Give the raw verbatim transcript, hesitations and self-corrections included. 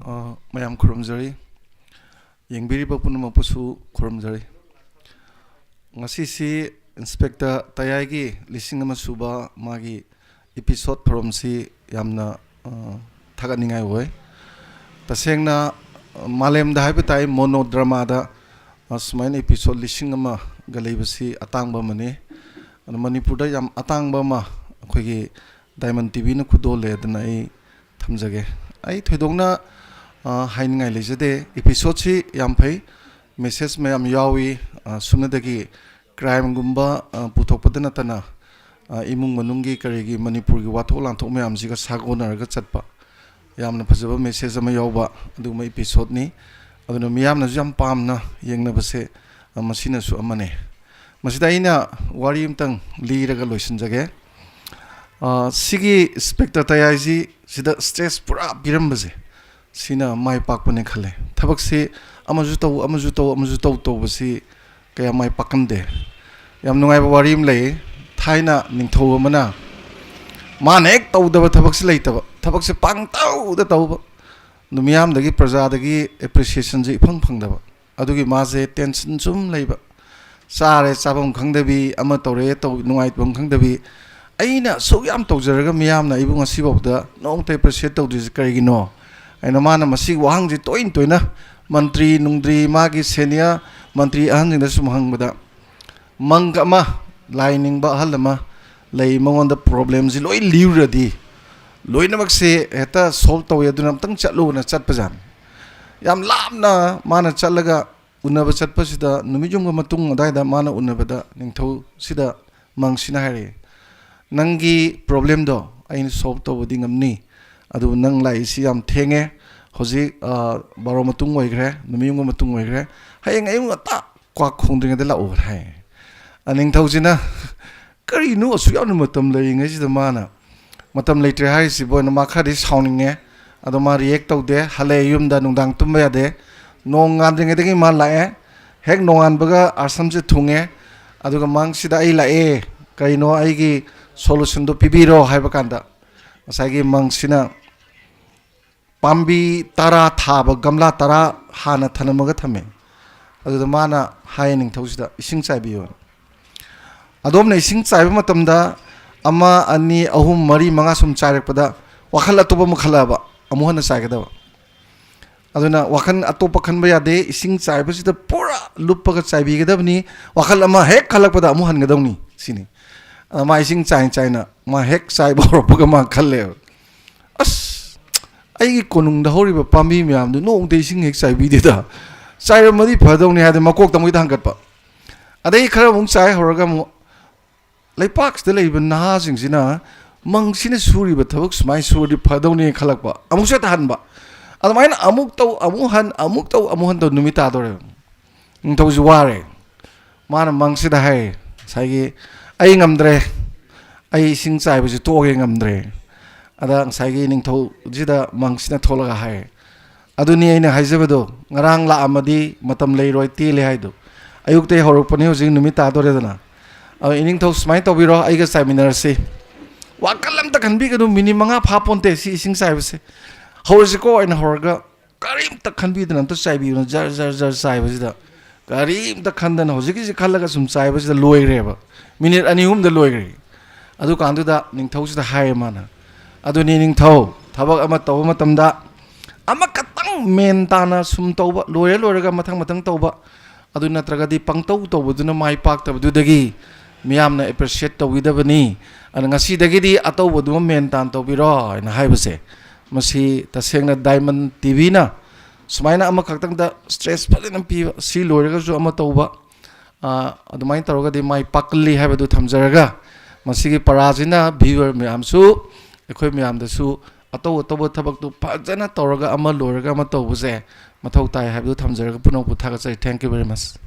ꯑ, ꯃꯌꯥꯝ ꯈꯨꯔꯨꯝꯖꯔꯤ꯫ ꯌꯦꯡꯕꯤꯔꯤꯕ ꯄꯨꯝꯅꯃꯛꯄꯨꯁꯨ ꯈꯨꯔꯨꯝꯖꯔꯤ꯫ ꯉꯁꯤꯁꯤ ꯏꯟꯁꯄꯦꯛꯇꯔ ꯇꯌꯥꯏꯒꯤ ꯂꯤꯁꯤꯡ ꯑꯃ ꯁꯨꯕ ꯃꯥꯒꯤ episode ꯊꯧꯔꯝꯁꯤ ꯌꯥꯝꯅ, ꯑ, ꯊꯥꯒꯠꯅꯤꯡꯉꯥꯏ ꯑꯣꯏ꯫ ꯇꯁꯦꯡꯅ, ꯑ, ꯃꯥꯂꯦꯝꯗ ꯍꯥꯏꯕ ꯇꯥꯏ, ꯃꯣꯅꯣ ꯗ꯭ꯔꯃꯥꯗ, ꯑ, ꯁꯨꯃꯥꯏꯅ episode ꯂꯤꯁꯤꯡ ꯑꯃꯒ ꯂꯩꯕꯁꯤ ꯑꯇꯥꯡꯕ ꯑꯃꯅꯤ꯫ ꯑꯗꯨ ꯃꯅꯤꯄꯨꯔꯗ ꯌꯥꯝ ꯑꯇꯥꯡꯕ ꯑꯃ ꯑꯩꯈꯣꯏꯒꯤ ꯗꯥꯏꯃꯟ ꯇꯤꯚꯤꯅ ꯈꯨꯗꯣꯜꯂꯦ ꯑꯗꯨꯅ ꯑꯩ ꯊꯝꯖꯒꯦ꯫ ꯑꯩ ꯊꯣꯏꯗꯣꯛꯅ, ꯑ, ꯍꯥꯏꯅꯤꯡꯉꯥꯏ ꯂꯩꯖꯗꯦ꯫ Episodeꯁꯤ ꯌꯥꯝ ꯐꯩ, message ꯃꯌꯥꯝ ꯌꯥꯎꯏ꯫ ꯑ, ꯁꯨꯞꯅꯗꯒꯤ crimeꯒꯨꯝꯕ, ꯑ, ꯄꯨꯊꯣꯛꯄꯗ ꯅꯠꯇꯅ, ꯑ, ꯏꯃꯨꯡ ꯃꯅꯨꯡꯒꯤ ꯀꯔꯤꯒꯤ ꯃꯅꯤꯄꯨꯔꯒꯤ ꯋꯥꯊꯣꯛ ꯂꯥꯟꯊꯣꯛ ꯃꯌꯥꯝꯁꯤꯒ ꯁꯥꯒꯣꯟꯅꯔꯒ ꯆꯠꯄ ꯌꯥꯝꯅ ꯐꯖꯕ message ꯑꯃ ꯌꯥꯎꯕ ꯑꯗꯨꯒꯨꯝꯕ episodeꯅꯤ꯫ ꯑꯗꯨꯅ ꯃꯤꯌꯥꯝꯅꯁꯨ ꯌꯥꯝ ꯄꯥꯝꯅ ꯌꯦꯡꯅꯕꯁꯦ, ꯑ, ꯃꯁꯤꯅꯁꯨ ꯑꯃꯅꯦ꯫ ꯃꯁꯤꯗ ꯑꯩꯅ ꯋꯥꯔꯤ ꯑꯃꯇꯪ ꯂꯤꯔꯒ ꯂꯣꯏꯁꯤꯟꯖꯒꯦ꯫ ꯑ, ꯁꯤꯒꯤ ꯏꯟꯁꯄꯦꯛꯇꯔ ꯇꯌꯥꯏꯁꯤ ꯁꯤꯗ stress ꯄꯨꯔꯥ ꯄꯤꯔꯝꯕꯁꯦ, ꯁꯤꯅ ꯃꯥꯏ ꯄꯥꯛꯄꯅꯦ ꯈꯜꯂꯦ꯫ ꯊꯕꯛꯁꯤ ꯑꯃꯁꯨ ꯇꯧ, ꯑꯃꯁꯨ ꯇꯧ, ꯑꯃꯁꯨ ꯇꯧ ꯇꯧꯕꯁꯤ ꯀꯌꯥ ꯃꯥꯏ ꯄꯥꯛꯀꯟꯗꯦ꯫ ꯌꯥꯝ ꯅꯨꯡꯉꯥꯏꯕ ꯋꯥꯔꯤ ꯑꯃ ꯂꯩ꯫ ꯊꯥꯏꯅ ꯅꯤꯡꯊꯧ ꯑꯃꯅ ꯃꯥꯅ ꯍꯦꯛ ꯇꯧꯗꯕ ꯊꯕꯛꯁꯤ ꯂꯩꯇꯕ, ꯊꯕꯛꯁꯤ ꯄꯥꯡꯇꯧꯗ ꯇꯧꯕ, ꯑꯗꯨ ꯃꯤꯌꯥꯝꯗꯒꯤ, ꯄ꯭ꯔꯖꯥꯗꯒꯤ appreciationꯁꯤ ꯏꯐꯪ ꯐꯪꯗꯕ꯫ ꯑꯗꯨꯒꯤ ꯃꯥꯁꯦ tension ꯁꯨꯝ ꯂꯩꯕ꯫ ꯆꯥꯔꯦ ꯆꯥꯐꯝ ꯈꯪꯗꯕꯤ, ꯑꯃ ꯇꯧꯔꯦ ꯇꯧ-, ꯅꯨꯡꯉꯥꯏꯐꯝ ꯈꯪꯗꯕꯤ꯫ "ꯑꯩꯅ ꯑꯁꯨꯛ ꯌꯥꯝ ꯇꯧꯖꯔꯒ ꯃꯤꯌꯥꯝꯅ ꯑꯩꯕꯨ ꯉꯁꯤꯐꯥꯎꯗ ꯅꯣꯡꯃꯇ appreciate ꯇꯧꯗ꯭ꯔꯤꯁꯦ ꯀꯔꯤꯒꯤꯅꯣ?" ꯍꯥꯏꯅ ꯃꯥꯅ ꯃꯁꯤꯒꯤ ꯋꯥꯍꯪꯁꯤ ꯇꯣꯏꯅ ꯇꯣꯏꯅ ꯃꯟꯇ꯭ꯔꯤ ꯅꯨꯡꯗ꯭ꯔꯤ, ꯃꯥꯒꯤ senior ꯃꯟꯇ꯭ꯔꯤ ꯑꯍꯟꯁꯤꯡꯗ ꯁꯨꯝ ꯍꯪꯕꯗ, ꯃꯪꯒ ꯑꯃ, ꯂꯥꯏ ꯅꯤꯡꯕ ꯑꯍꯜ ꯑꯃ ꯂꯩ, ꯃꯉꯣꯟꯗ problemꯁꯤ ꯂꯣꯏ ꯂꯤꯔꯨꯔꯗꯤ ꯂꯣꯏꯅꯃꯛꯁꯦ ꯍꯦꯛꯇ solve ꯇꯧꯋꯦ, ꯑꯗꯨꯅ ꯑꯝꯇꯪ ꯆꯠꯂꯨꯅ ꯆꯠꯄꯖꯥꯠꯅꯤ꯫ ꯌꯥꯝ ꯂꯥꯞꯅ ꯃꯥꯅ ꯆꯠꯂꯒ ꯎꯅꯕ ꯆꯠꯄꯁꯤꯗ ꯅꯨꯃꯤꯠ ꯌꯨꯡꯕ ꯃꯇꯨꯡ ꯑꯗꯨꯋꯥꯏꯗ ꯃꯥꯅ ꯎꯅꯕꯗ ꯅꯤꯡꯊꯧꯁꯤꯗ ꯃꯪꯁꯤꯅ ꯍꯥꯏꯔꯛꯑꯦ, "ꯅꯪꯒꯤ problemꯗꯣ ꯑꯩꯅ solve ꯇꯧꯕꯗꯤ ꯉꯝꯅꯤ, ꯑꯗꯨꯕꯨ ꯅꯪ ꯂꯥꯛꯏꯁꯤ ꯌꯥꯝ ꯊꯦꯡꯉꯦ꯫ ꯍꯧꯖꯤꯛ, ꯑ, ꯕꯥꯔꯣ ꯃꯇꯨꯡ ꯑꯣꯏꯈ꯭ꯔꯦ, ꯅꯨꯃꯤꯠ ꯌꯨꯡꯕ ꯃꯇꯨꯡ ꯑꯣꯏꯈ꯭ꯔꯦ꯫ ꯍꯌꯦꯡ ꯑꯌꯨꯛ ꯉꯟꯇꯥ ꯀ꯭ꯋꯥꯛ ꯈꯣꯡꯗ꯭ꯔꯤꯉꯩꯗ ꯂꯥꯛꯑꯣ" ꯍꯥꯏ꯫ ꯑ, ꯅꯤꯡꯊꯧꯁꯤꯅ, "ꯀꯔꯤꯅꯣ ꯑꯁꯨꯛ ꯌꯥꯝꯅ ꯃꯇꯝ ꯂꯩꯔꯤꯉꯩꯁꯤꯗ ꯃꯥꯅ ꯃꯇꯝ ꯂꯩꯇ꯭ꯔꯦ ꯍꯥꯏꯔꯤꯁꯤꯕꯨ?" ꯍꯥꯏꯅ ꯃꯥ ꯈꯔꯗꯤ ꯁꯥꯎꯅꯤꯡꯉꯦ꯫ ꯑꯗꯣ ꯃꯥ react ꯇꯧꯗꯦ, ꯍꯜꯂꯛꯑꯦ ꯌꯨꯝꯗ, ꯅꯨꯡꯗꯥꯡ ꯇꯨꯝꯕ ꯌꯥꯗꯦ꯫ ꯅꯣꯡ ꯉꯥꯟꯗ꯭ꯔꯤꯉꯩꯗꯒꯤ ꯃꯥ ꯂꯥꯛꯑꯦ꯫ ꯍꯦꯛ ꯅꯣꯡꯉꯥꯟꯕꯒ ꯑꯥꯁ꯭ꯔꯝꯁꯦ ꯊꯨꯡꯉꯦ꯫ ꯑꯗꯨꯒ, "ꯃꯪꯁꯤꯗ ꯑꯩ ꯂꯥꯛꯑꯦ, ꯀꯔꯤꯅꯣ ꯑꯩꯒꯤ solutionꯗꯣ ꯄꯤꯕꯤꯔꯣ" ꯍꯥꯏꯕ ꯀꯥꯟꯗ, ꯉꯁꯥꯏꯒꯤ ꯃꯪꯁꯤꯅ ꯄꯥꯝꯕꯤ ꯇꯔꯥ ꯊꯥꯕ ꯒꯝꯂꯥ ꯇꯔꯥ ꯍꯥꯟꯅ ꯊꯅꯝꯃꯒ ꯊꯝꯃꯦ꯫ ꯑꯗꯨꯗ ꯃꯥꯅ ꯍꯥꯏꯌꯦ ꯅꯤꯡꯊꯧꯁꯤꯗ, "ꯏꯁꯤꯡ ꯆꯥꯏꯕꯤꯌꯣ꯫ ꯑꯗꯣꯝꯅ ꯏꯁꯤꯡ ꯆꯥꯏꯕ ꯃꯇꯝꯗ ꯑꯃ, ꯑꯅꯤ, ꯑꯍꯨꯝ, ꯃꯔꯤ, ꯃꯉꯥ ꯁꯨꯝ ꯆꯥꯏꯔꯛꯄꯗ ꯋꯥꯈꯜ ꯑꯇꯣꯞꯄ ꯑꯃ ꯈꯜꯂꯛꯑꯕ, ꯑꯃꯨꯛ ꯍꯟꯅ ꯆꯥꯏꯒꯗꯕ꯫ ꯑꯗꯨꯅ ꯋꯥꯈꯜ ꯑꯇꯣꯞꯄ ꯈꯟꯕ ꯌꯥꯗꯦ, ꯏꯁꯤꯡ ꯆꯥꯏꯕꯁꯤꯗ ꯄꯨꯔꯥ ꯂꯨꯞꯄꯒ ꯆꯥꯏꯕꯤꯒꯗꯕꯅꯤ꯫ ꯋꯥꯈꯜ ꯑꯃ ꯍꯦꯛ ꯈꯜꯂꯛꯄꯗ ꯑꯃꯨꯛ ꯍꯟꯒꯗꯧꯅꯤ" ꯁꯤꯅꯤ꯫ ꯑꯗ ꯃꯥ ꯏꯁꯤꯡ ꯆꯥꯏ ꯆꯥꯏꯅ ꯃꯥ ꯍꯦꯛ ꯆꯥꯏꯕ ꯍꯧꯔꯛꯄꯒ ꯃꯥ ꯈꯜꯂꯦꯕ, "ꯑꯁ, ꯑꯩꯒꯤ ꯀꯣꯅꯨꯡꯗ ꯍꯧꯔꯤꯕ ꯄꯥꯝꯕꯤ ꯃꯌꯥꯝꯗꯨ ꯅꯣꯡꯃꯇ ꯏꯁꯤꯡ ꯍꯦꯛ ꯆꯥꯏꯕꯤꯗꯦꯗ, ꯆꯥꯏꯔꯝꯃꯗꯤ ꯐꯗꯧꯅꯤ" ꯍꯥꯏꯗꯅ ꯃꯀꯣꯛꯇ ꯑꯃꯨꯛ ꯍꯦꯛꯇ ꯍꯪꯒꯠꯄ꯫ ꯑꯗꯩ ꯈꯔ ꯑꯃꯨꯛ ꯆꯥꯏ ꯍꯧꯔꯒ ꯑꯃꯨꯛ, "ꯂꯩꯄꯥꯛꯁꯤꯗ ꯂꯩꯔꯤꯕ ꯅꯍꯥꯁꯤꯡꯁꯤꯅ ꯃꯪꯁꯤꯅ ꯁꯨꯔꯤꯕ ꯊꯕꯛ ꯁꯨꯃꯥꯏꯅ ꯁꯨꯔꯗꯤ ꯐꯗꯧꯅꯤ" ꯈꯜꯂꯛꯄ꯫ ꯑꯃꯨꯛꯁꯨ ꯍꯦꯛꯇ ꯍꯟꯕ꯫ ꯑꯗꯨꯃꯥꯏꯅ ꯑꯃꯨꯛ ꯇꯧ, ꯑꯃꯨꯛ ꯍꯟ, ꯑꯃꯨꯛ ꯇꯧ, ꯑꯃꯨꯛ ꯍꯟ ꯇꯧ, ꯅꯨꯃꯤꯠ ꯇꯥꯗꯣꯔꯦꯕ꯫ ꯅꯤꯡꯊꯧꯁꯤ ꯋꯥꯔꯦ꯫ ꯃꯥꯅ ꯃꯪꯁꯤꯗ ꯍꯥꯏ, ꯉꯁꯥꯏꯒꯤ, "ꯑꯩ ꯉꯝꯗ꯭ꯔꯦ, ꯑꯩ ꯏꯁꯤꯡ ꯆꯥꯏꯕꯁꯤ ꯇꯣꯛꯑꯒꯦ, ꯉꯝꯗ꯭ꯔꯦ"꯫ ꯑꯗ ꯉꯁꯥꯏꯒꯤ ꯅꯤꯡꯊꯧꯁꯤꯗ ꯃꯪꯁꯤꯅ ꯊꯣꯛꯂꯒ ꯍꯥꯏ, "ꯑꯗꯨꯅꯤ ꯑꯩꯅ ꯍꯥꯏꯖꯕꯗꯣ, ꯉꯔꯥꯡ ꯂꯥꯛꯑꯝꯃꯗꯤ ꯃꯇꯝ ꯂꯩꯔꯣꯏ, ꯇꯦꯜꯂꯦ ꯍꯥꯏꯗꯣ꯫ ꯑꯌꯨꯛꯇꯩ ꯍꯧꯔꯛꯄꯅꯤ, ꯍꯧꯖꯤꯛ ꯅꯨꯃꯤꯠ ꯇꯥꯗꯣꯔꯦꯗꯅ꯫ ꯑꯗꯣ ꯏꯅꯤꯡꯊꯧ ꯁꯨꯃꯥꯏꯅ ꯇꯧꯕꯤꯔꯣ, ꯑꯩꯒ ꯆꯥꯏꯃꯤꯟꯅꯔꯁꯤ꯫ ꯋꯥꯈꯜ ꯑꯝꯇ ꯈꯟꯕꯤꯒꯅꯨ, ꯃꯤꯅꯤꯠ ꯃꯉꯥ ꯐꯥꯄꯣꯟꯇꯦ ꯁꯤ ꯏꯁꯤꯡ ꯆꯥꯏꯕꯁꯦ꯫ ꯍꯧꯔꯁꯤꯀꯣ" ꯍꯥꯏꯅ ꯍꯧꯔꯒ ꯀꯔꯤꯝꯇ ꯈꯟꯕꯤꯗꯅ ꯑꯝꯇ ꯆꯥꯏꯕꯤꯌꯨꯅ ꯖꯔ ꯖꯔ ꯖꯔ ꯆꯥꯏꯕꯁꯤꯗ ꯀꯔꯤꯝꯇ ꯈꯟꯗꯅ ꯍꯧꯖꯤꯛꯀꯤꯁꯤ ꯈꯜꯂꯒ ꯁꯨꯝ ꯆꯥꯏꯕꯁꯤꯗ ꯂꯣꯏꯈ꯭ꯔꯦꯕ꯫ ꯃꯤꯅꯤꯠ ꯑꯅꯤ ꯑꯍꯨꯝꯗ ꯂꯣꯏꯈ꯭ꯔꯦ꯫ ꯑꯗꯨꯀꯥꯟꯗꯨꯗ ꯅꯤꯡꯊꯧꯁꯤꯗ ꯍꯥꯏꯌꯦ ꯃꯥꯅ, "ꯑꯗꯨꯅꯤ ꯅꯤꯡꯊꯧ, ꯊꯕꯛ ꯑꯃ ꯇꯧꯕ ꯃꯇꯝꯗ ꯑꯃꯈꯛꯇꯪ ꯃꯦꯟ ꯇꯥꯅ ꯁꯨꯝ ꯇꯧꯕ, ꯂꯣꯏꯔ ꯂꯣꯏꯔꯒ ꯃꯊꯪ ꯃꯊꯪ ꯇꯧꯕ, ꯑꯗꯨ ꯅꯠꯇ꯭ꯔꯒꯗꯤ ꯄꯪꯇꯧ ꯇꯧꯕꯗꯨꯅ ꯃꯥꯏ ꯄꯥꯛꯇꯕꯗꯨꯗꯒꯤ ꯃꯤꯌꯥꯝꯅ ꯑꯦꯄ꯭ꯔꯤꯁꯤꯌꯦꯠ ꯇꯧꯕꯤꯗꯕꯅꯤ꯫ ꯑꯗꯨꯅ ꯉꯁꯤꯗꯒꯤꯗꯤ ꯑꯇꯧꯕꯗꯨꯃ ꯃꯦꯟ ꯇꯥꯅ ꯇꯧꯕꯤꯔꯣ" ꯍꯥꯏꯅ ꯍꯥꯏꯕꯁꯦ, ꯃꯁꯤ ꯇꯁꯦꯡꯅ ꯗꯥꯏꯃꯟ ꯇꯤ ꯚꯤꯅ ꯁꯨꯃꯥꯏꯅ ꯑꯃꯈꯛꯇꯪꯗ ꯁ꯭ꯇꯔꯦꯁ ꯐꯖꯅ ꯄꯤꯕ, ꯁꯤ ꯂꯣꯏꯔꯒꯁꯨ ꯑꯃ ꯇꯧꯕ, ꯑ, ꯑꯗꯨꯃꯥꯏꯅ ꯇꯧꯔꯒꯗꯤ ꯃꯥꯏ ꯄꯥꯛꯀꯜꯂꯤ ꯍꯥꯏꯕꯗꯨ ꯊꯝꯖꯔꯒ, ꯃꯁꯤꯒꯤ ꯄꯔꯥꯁꯤꯅ ꯚ꯭ꯌꯨꯋꯔ ꯃꯌꯥꯝꯁꯨ, ꯑꯩꯈꯣꯏ ꯃꯌꯥꯝꯗꯁꯨ ꯑꯇꯧ ꯑꯇꯧꯕ ꯊꯕꯛꯇꯨ ꯐꯖꯅ ꯇꯧꯔꯒ ꯑꯃ ꯂꯣꯏꯔꯒ ꯑꯃ ꯇꯧꯕꯁꯦ ꯃꯊꯧ ꯇꯥꯏ ꯍꯥꯏꯕꯗꯨ ꯊꯝꯖꯔꯒ ꯄꯨꯝꯅꯃꯛꯄꯨ ꯊꯥꯒꯠꯆꯔꯤ꯫ Thank you very much꯫